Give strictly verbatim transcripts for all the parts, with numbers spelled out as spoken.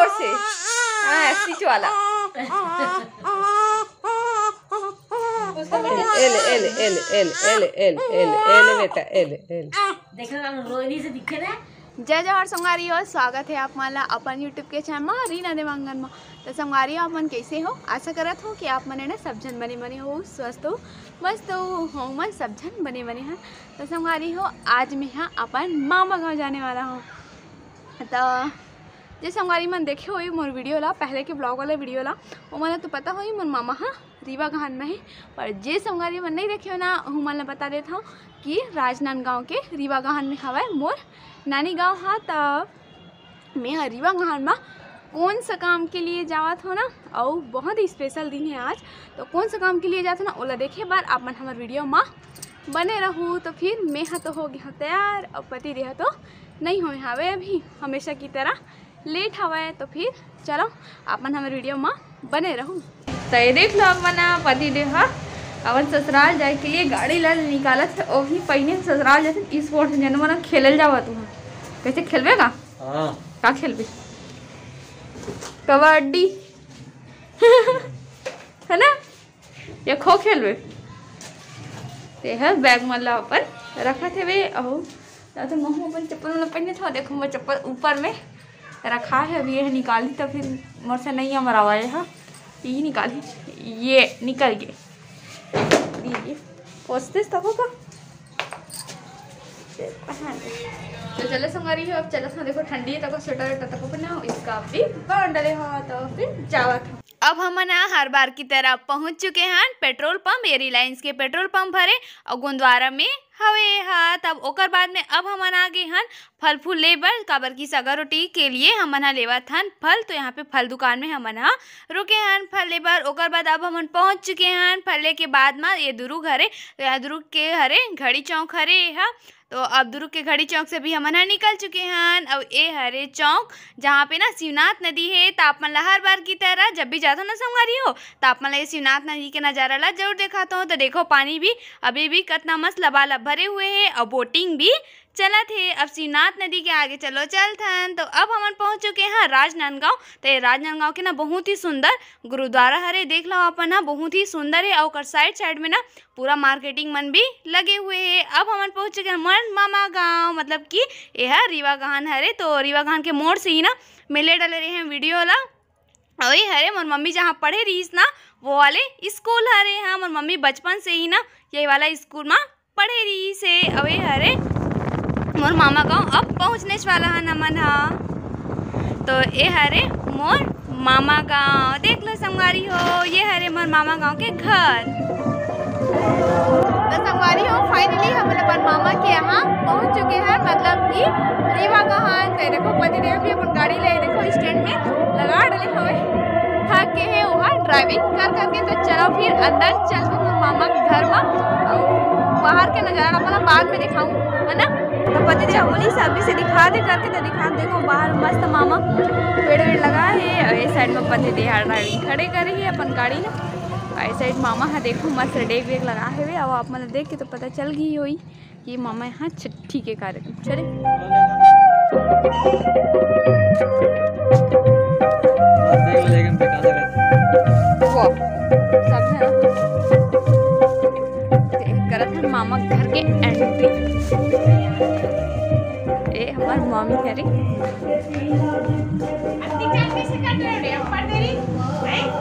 से, हाँ, stitch वाला। एले, एले, एले, एले, एले, एले, एले, एले, एले बेटा, एले, एले। देखो ना, रोहिणी से दिखे ना। जय जोहार संगवारी हो, स्वागत है आप मन ला अपन YouTube के चैनल मा रीना देवांगन मा। तो संगवारी हो, आप मन कैसे हो? आशा करत हो कि आप मन ना सब झन बने बने हो, स्वस्थ हो, मस्त हो, हो मन सब झन बने बने हैं। तो संगवारी हो, आज मैं हा अपन मामा गाँव जाने वाला हूँ। तो जे संगवारी मन देखे होही मोर वीडियो ला, पहले के ब्लॉग वाला वीडियो ला, वो मन ला तो पता होही मोर मामा हा रीवा गहान में है। पर जे संगवारी मन नहीं देखे हो ना, उहू मन ला बता देत हूँ कि राजनांदगांव के रीवा गहान में हवय मोर नानी गाँव हा। त मैं ह रीवा गहान मा कौन सा काम के लिए जावत हो ना, अउ बहुत ही स्पेशल दिन है आज। तो कौन सा काम के लिए जात हो ना, ओला देखे बर आप मन हमर वीडियो मा बने रहू। तो फिर मैं हा तो हो गया हूँ तैयार, अउ पति देह तो नहीं होए हावे अभी, हमेशा की तरह लेट हवय। तो फिर चलो, आप मन हमर वीडियो मा बने रहू। तो ये देख लो, आप मन पति देव ह अपन ससुराल जाए के लिए गाड़ी ला निकालत है। वो भी पहिने ससुराल जाते, स्पोर्ट्स जन मन खेलल जावत हुआ। कैसे खेलबे का? हाँ। का खेलबे? कबड्डी। है ना? या खो खेलबे? ते है बैग मन ला अपन रखत हेवे। अहो, जाते महू अपन चप्पल मन ला पहिने था। देखो, मैं चप्पल ऊपर में रखा है, अभी ये निकाली तो फिर मोर से नहीं अमरावा, ये हा, ये निकाली, ये निकल गए। ये पोंछतेस तको का? तो चलो संगवारी हो, अब चलो था, देखो ठंडी है, तको स्वेटर वेटर तको पहनाओ, इसका भी बांध डाले हो, तो फिर जावा था। अब हमन ह हर बार की तरह पहुंच चुके हन पेट्रोल पंप। ये रिलायंस के पेट्रोल पंप हरे अउ गोंदवारा में हवे हा। तब ओकर बाद में अब हमन आ गे हन फल फूल ले बर, काबर की सगा रोटी के लिए हमन ह लेवत हन फल। तो यहाँ पे फल दुकान में हमन ह रुके हन फल ले बर। ओकर बाद अब हमन पहुंच चुके हन फल ले के बाद म ये दुरुग हरे, तो यहाँ दुरुग के हरे घड़ी चौक हरे हा। तो अब दुरुग के घड़ी चौक से भी हमन ह निकल चुके हन। अउ ए हरे चौक, जहाँ पे ना शिवनाथ नदी हे। त आप मन ला हर बार की तरह जब भी जाथो ना संगवारी हो, त आप मन ला ये शिवनाथ नदी के नजारा ला जरूर देखाथो। तो देखो, पानी भी अभी भी कतना मस्त लबालब भरे हुए हे अउ बोटिंग भी चलत हे। अब शिवनाथ नदी के आगे चलो चलथन। तो अब हमन पहुंच चुके हैं राजनांदगांव। तो ये राजनांदगांव के ना बहुत ही सुंदर गुरुद्वारा हरे, देख लो अपन ना, बहुत ही सुंदर है। अउ ओकर साइड साइड में ना पूरा मार्केटिंग मन भी लगे हुए हे। अब हमन पहुंच चुके हैं मन मामा गांव, मतलब कि ये ह रीवा गहान हरे। तो रीवा गहान के मोड़ से ही ना मैं ले डाले रहे हैं वीडियो ला। अउ ये हरे मोर मम्मी जहाँ पढ़े रहीस ना, वो वाले स्कूल हरे। हाँ, मोर मम्मी बचपन से ही ना ये वाला स्कूल मा पढ़े रहीस हे। अउ ये हरे मोर मामा गांव, अब पहुँचने वाला हन हमन हा। तो ये हरे मोर मामा गांव, देख लो संगवारी हो, ये हरे मोर मामा गांव के घर। तो संगवारी हो, finally हमन अपन मामा के यहाँ पहुँच चुके हैं, मतलब कि रीवा गहान। तो देखो, पति देव भी अपन गाड़ी ले, देखो, स्टैंड में लगा डाले हवे, थक के है वहाँ ड्राइविंग कर करके। तो चलो फिर अंदर चल के मोर मामा के घर में, अउ बाहर के नजारा अपन बाद में दिखाऊँ, है ना? तो पति देव बोली, "अभी से दिखा दे" करके। तो दिखा, देखो बाहर मस्त मामा पेड़ वेड़ लगा है, अउ ये साइड में पति देव ड्राइविंग खड़े करे है अपन गाड़ी ला। अउ ये साइड मामा हा, देखो मस्त डेग वेग लगा है। अब आप मन देख के तो पता चल गई होई कि मामा यहाँ छठी के कार्यक्रम चले। वो सब है ना, ते करत हन मामा घर के एंट्री। ए हमार मामी करे।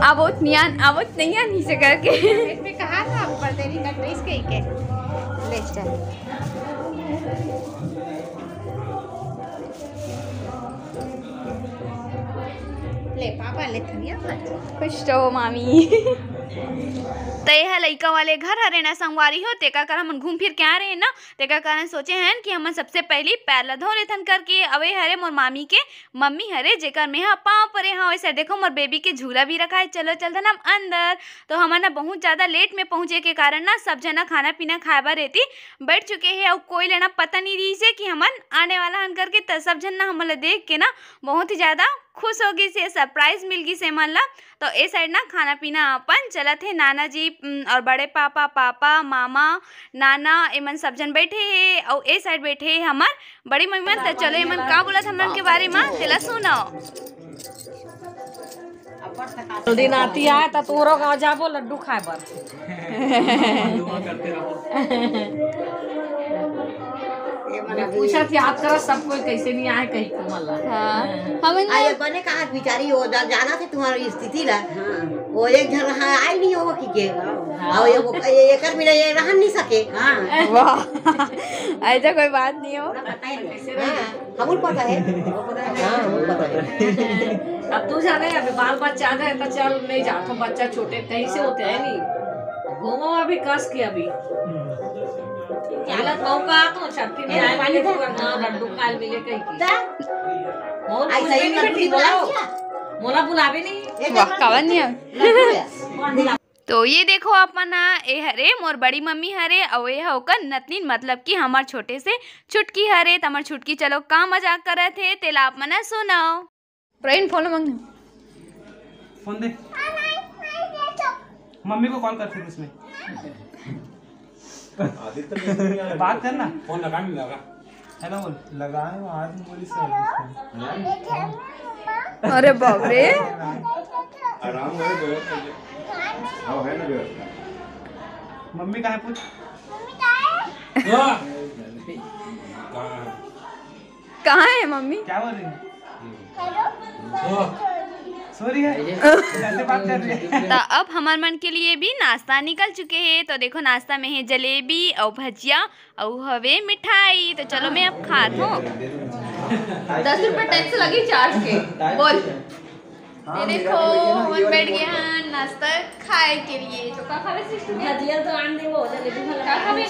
अब वो नियान, अब वो नैया नीचे करके। इसमें कहा था ऊपर तेरी कट रही इसके ही के। ले चल। ले पापा ले थनिया पर। खुश रहो मामी। तो ये लइका वाले घर हरे ना संगवारी हो, तेकर कर हमन घूम फिर के आ रहे हैं ना, तेकर कारण सोचे हन कि हमन सबसे पहली पैर ला धो लेथन करके। अउ ए हरे मोर मामी के मम्मी हरे, जेकर मेहा पाँव परे हव। ऐसे देखो, मोर बेबी के झूला भी रखा है। चलो, चलथन हम अंदर। तो हमन ना बहुत ज़्यादा लेट में पहुँचे के कारण ना सब झन ना खाना पीना खाए बर एती बैठ चुके हैं। अउ कोई लेना पता नहीं रही से कि हमन आने वाला हन करके। त सब झन ना हमन ला देख के ना बहुत ही ज़्यादा खुश हो गई से, सरप्राइज मिल गई से मन ला। तो ए साइड ना खाना पीना अपन चलत हे। नाना जी, उम, और बड़े पापा, पापा, मामा, नाना, एमन सब झन बैठे हे। अउ ए साइड बैठे हे हमर बड़ी मम्मी मन। त चलो, एमन का बोलत हमन के बारे में, तेला सुनो। दिन आती है तो तोरो गाँव जाबो लड्डू खाए बर। मैं पूछत याद करत सब कोई कैसे नहीं आए कहीं को मला। हाँ, हम आ, ये बने कहा बिचारी, वो जा-, जाना थे तुम्हारी स्थिति ला। हाँ। वो एक झन रहा, आई नहीं हो कि के। हाँ। और ये वो, ये एकर बिना ये रह नहीं सके। हाँ। वाह, ऐसा कोई बात नहीं हो। कैसे रहे? हाँ, हमन पता है। हाँ, हमन पता है। अब तू जाने, अभी बाल बच्चा आ गए तो चल नहीं जात हो, बच्चा छोटे कहीं से होते हैं नहीं। घूमो अभी कस के अभी। हालत मौका तो छट्ठी में अरे, आए पानी मिले था। हाँ, लड्डू खाए मिले कहीं की। ता? बहुत ऐसा कुछ ही भी नहीं लड्डू बेटी बुलाओ। बुलाओ। मोला बुलावे नहीं। ये वाह, देखो, कावन नहीं है। लड्डू है। तो ये देखो अपन हा, ए हरे मोर बड़ी मम्मी हरे, अउ ए ह ओकर नतनीन, मतलब कि हमर छोटे से छुटकी हरे। त हमर छुटकी चलो का मजाक करत हे, तेला आप मन ह सुनाओ। प्रवीण, फोन मांगने। फोन दे। मम्मी को कॉल कर फिर उसमें। बात करना। फोन लगा नहीं लगा। हेलो बोल। लगाए हो, आज बोली सर। अरे बाप रे। आराम है, व्यवस्था है। हाँ, है ना व्यवस्था। मम्मी कहाँ है पूछ? कहाँ है? कहाँ है मम्मी? क्या बोल रही है? सो रही है। कैसे बात कर रही है? तो अब हमार मन के लिए भी नाश्ता निकल चुके हैं। तो देखो, नाश्ता में है जलेबी और भजिया अउ हवे मिठाई। तो चलो, मैं अब खात हूँ। दस रुपये टैक्स लगी चार्ज के। बोल। ये देखो, मन बैठ गया है नाश्ता खाए के लिए। तो का खावे सिस्टर? भजिया तो आन दे, वो जलेबी वाला का खावे?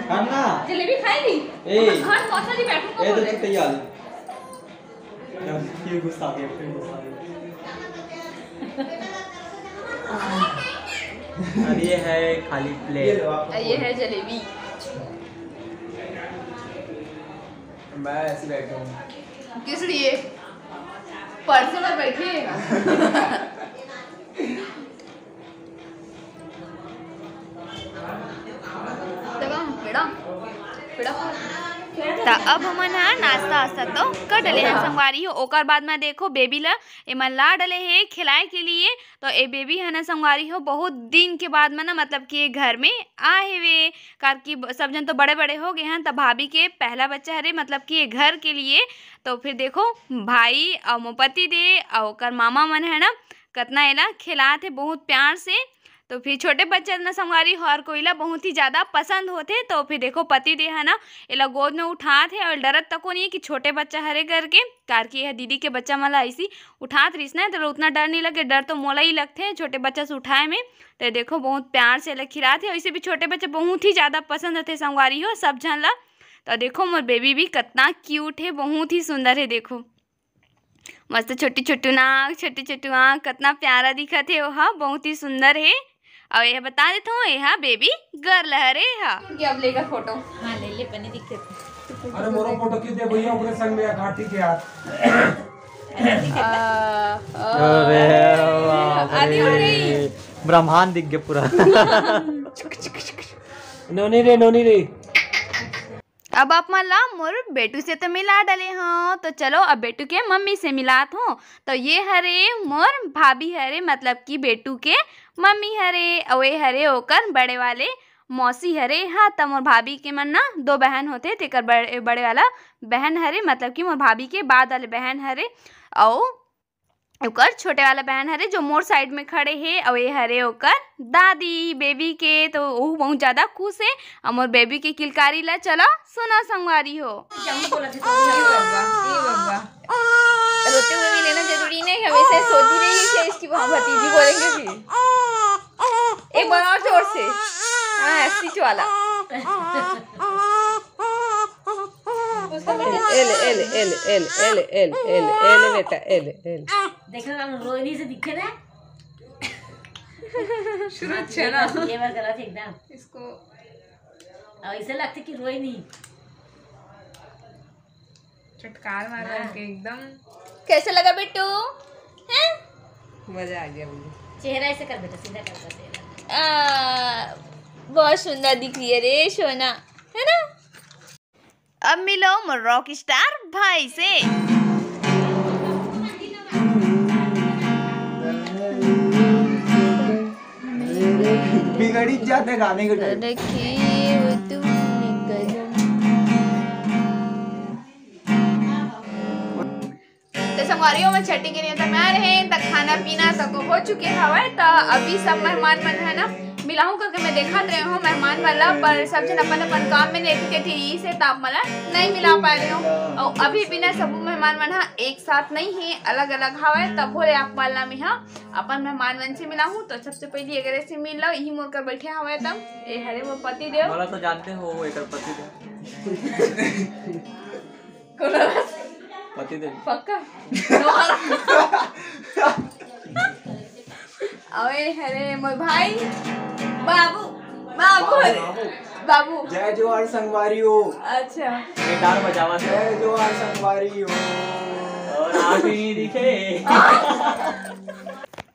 खाना। जलेबी खाई ली? ए। घर पहुंचा जी, बैठो ए, तो बोले। चुप ही आ ले। ये गुस्सा आ गया, फिर गुस्सा आ गया। और ये है खाली प्लेट। और ये है जलेबी। मैं ऐसे बैठा हूँ। किस लिए? पर्स में बैठे। त अब हमन ह नाश्ता वास्ता तो कर डले हन संगवारी हो। ओकर बाद में देखो, बेबी ला एमन ला डले हे खिलाए के लिए। तो ए बेबी ह ना संगवारी हो, बहुत दिन के बाद में ना, मतलब कि ये घर में आए हेवे, काबर कि ब-, सब जन तो बड़े बड़े हो गए हन। त भाभी के पहला बच्चा हरे, मतलब कि ये घर के लिए। तो फिर देखो, भाई अउ मोर पति दे अउ ओकर मामा मन है ना, कतना एला खिलात हे बहुत प्यार से। तो फिर छोटे बच्चा ना संगवारी हो, हर कोई ला बहुत ही ज्यादा पसंद होथे। तो फिर देखो, पति दे है ना, एला गोद में उठात हे अउ डरत तको नहीं है कि छोटे बच्चा हरे करके, काबर कि यह दीदी के बच्चा मन ला ऐसी उठात रहिस ना, तो उतना डर नहीं लगे। डर तो मोला ही लगथे छोटे बच्चा से उठाए में। तो देखो, बहुत प्यार से एला खिलात हे। वैसे भी छोटे बच्चा बहुत ही ज्यादा पसंद होथे संगवारी हो सब झन ला। तो देखो, मोर बेबी भी कतना क्यूट है, बहुत ही सुंदर है। देखो, मस्त छोटी छोटू नाक, छोटी छोटू आँख, कतना प्यारा दिखत हे ओहा, बहुत ही सुंदर हे। अउ ये बता देत हूँ, ये हा बेबी गर्ल हरे हा। अब लेगा फोटो। हाँ, ले ले, बने दिखे थे। अरे, मोरो फोटो क्यों दे भैया, ओकरे संग में? हाँ, ठीक है यार। अरे बाप आदि हो रे। गई। ब्रह्मांड दिख गया पूरा। नोनी रे, नोनी रे। अब आप मन ला मोर बेटू से तो मिला डले हूँ, तो चलो अब बेटू के मम्मी से मिलात हूँ। तो ये हरे मोर भाभी हरे, मतलब कि बेटू के मम्मी हरे, अउ ये हरे ओकर बड़े वाले मौसी हरे। हाँ, त मोर भाभी के मन ना दो बहन होथे, तेकर बड़े, बड़े वाला बहन हरे, मतलब कि मोर भाभी के बाद वाले बहन हरे, अउ ओकर छोटे वाला बहन हरे, जो मोर साइड में खड़े हे, अउ ये हरे ओकर दादी बेबी के। तो वो बहुत ज्यादा खुश हे। अउ मोर बेबी के किलकारी ला चलो सुना संगवारी हो। ए बब्बा, ए बब्बा। रोते हुए भी लेना जरूरी नहीं, हमेशा सोती रही कि इसकी वहाँ भतीजी बोलेंगे भी। एक बार और जोर से। हाँ, ऐसी वाला। एले, एले, एले, बेटा, एले, एले। देखो, हम रोहिणी से दिखे ना। शुरू अच्छा ना। ये बार गलत एकदम। इसको अब ऐसे लगते कि रोहिणी। चटकार मार हाँ। के एकदम। कैसे लगा बेटू? हैं? मजा आ गया मुझे। चेहरा ऐसे कर बेटा, सीधा कर, बस ये वाला। आ, बहुत सुंदर दिख रही है रे सोना, है ना? अब मिलो मोर रॉक स्टार भाई से। बिगड़ी जाते गाने के टाइम। तो संगवारी हो, मैं छठी के नेवता में आ रहे हैं, त खाना पीना तक हो चुके हवय। त अभी सब मेहमान मन है ना, मिलाहूं करके मैं देखत रहे हूँ मेहमान वाला, पर सब जन अपन अपन काम में नहीं थे, से त आप मला नहीं मिला पा रहे हो। और अभी बिना सब मेहमान मन हा एक साथ नहीं है, अलग अलग हवय। तब बोले आप वाला में हा अपन मेहमान मन से मिलाहूं। तो सबसे पहले अगर से मिल लो, यही मोर कर बैठे हवय। तब ए हरे वो पति देव। मला तो जानते हो, वो एकर पति देव। कोनो पति देव। पक्का। अबे हरे मोर भाई, बाबू, बाबू हरे, बाबू। जय जोहार संगवारी हो। अच्छा। गिटार बजावा से। जय जोहार संगवारी हो। और आप ही दिखे।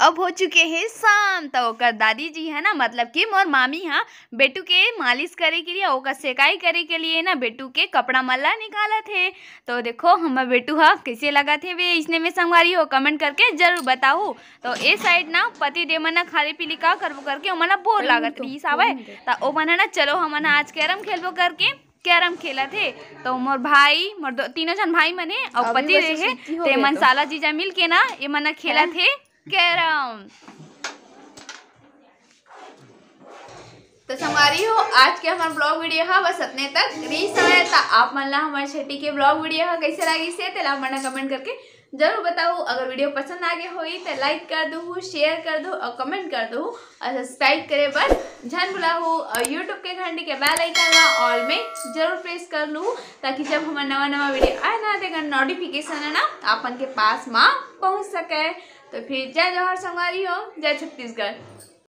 अब हो चुके हैं शाम, तो ओकर दादी जी है ना, मतलब कि मोर मामी हा, बेटू के मालिश करे के लिए, ओकर सेकाई करे के लिए ना, बेटू के कपड़ा मल्ला निकालत हे। तो देखो हमर बेटू हा कैसे लगत हे वे, इसने में संगवारी हो, कमेंट करके जरूर बताओ। तो ए साइड ना पति देव मन ना खाली पीली का करबो करके ओमन ला बोर लागत रहिस हावय, त ओमन ह ना चलो हमन ह आज कैरम खेलबो करके कैरम खेलत हे। तो मोर भाई, मोर दो, तीनों झन भाई मन हे और पति देव हे, ते मन साला जीजा मिल के ना ये मन खेलत हे कैरम। तो संगवारी हो, आज के हमार ब्लॉग वीडियो हा बस अतने तक। रही समय त आप मन ला हमारे छठी के ब्लॉग वीडियो हा कैसे लगिस हे, तेला मन कमेंट करके जरूर बताओ। अगर वीडियो पसंद आ गए होई तो लाइक कर दू, शेयर कर दू और कमेंट कर दू और सब्सक्राइब करे बर झन भुलाहू और यूट्यूब के घंटी के बेल आइकन ला ऑल में जरूर प्रेस कर लू, ताकि जब हमार नवा नवा वीडियो आए ना, तेकर नोटिफिकेशन है ना अपन के पास मा पहुंच सके। तो फिर जय जोहार संगवारी हो, जय छत्तीसगढ़।